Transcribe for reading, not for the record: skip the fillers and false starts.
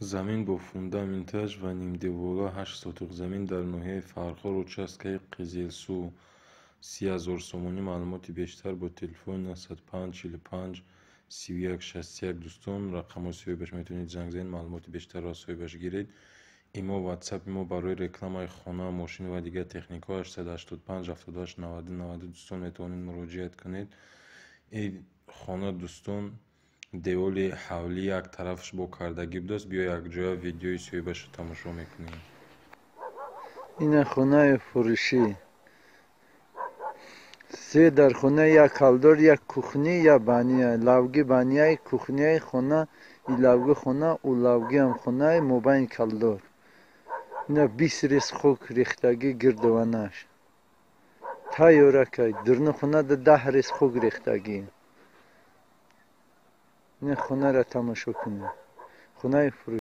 Замин бо фундаменташ ва нимдевора, 8 сотих замин дар ноҳияи Фархор, участкаи Қизилсу, 30 000 сомонӣ. Маълумоти бештар бо телефони 905 45 31 61. Дӯстон, рақамҳои соҳибаш, метавонед занг занед, маълумоти бештарро аз соҳибаш гиред. Имо, ватсапи мо барои рекламаи хона, мошин ва дигар техникаҳо 885 78 90 90. Дӯстон, метавонед муроҷиат кунед. Ин хона, дӯстон, деволи ҳавлӣ як тарафаш бо кардагӣ будааст. Биё, якҷоя видеои соҳибашро тамошо мекунем. Ина хонаи фурӯшӣ: се дар хона, як ҳалдор, як кухни, як баня. Лавги баняи, кухняи хона, илавги хона, улавгиам хонаи, мобайни калдор. Ина 20 рез хок рехтагӣ гирдованаш тайёракай. Дурни хонада 10 рез хок рехтагӣ. Ина хонаро тамошо кунед, хонаи фурӯшӣ.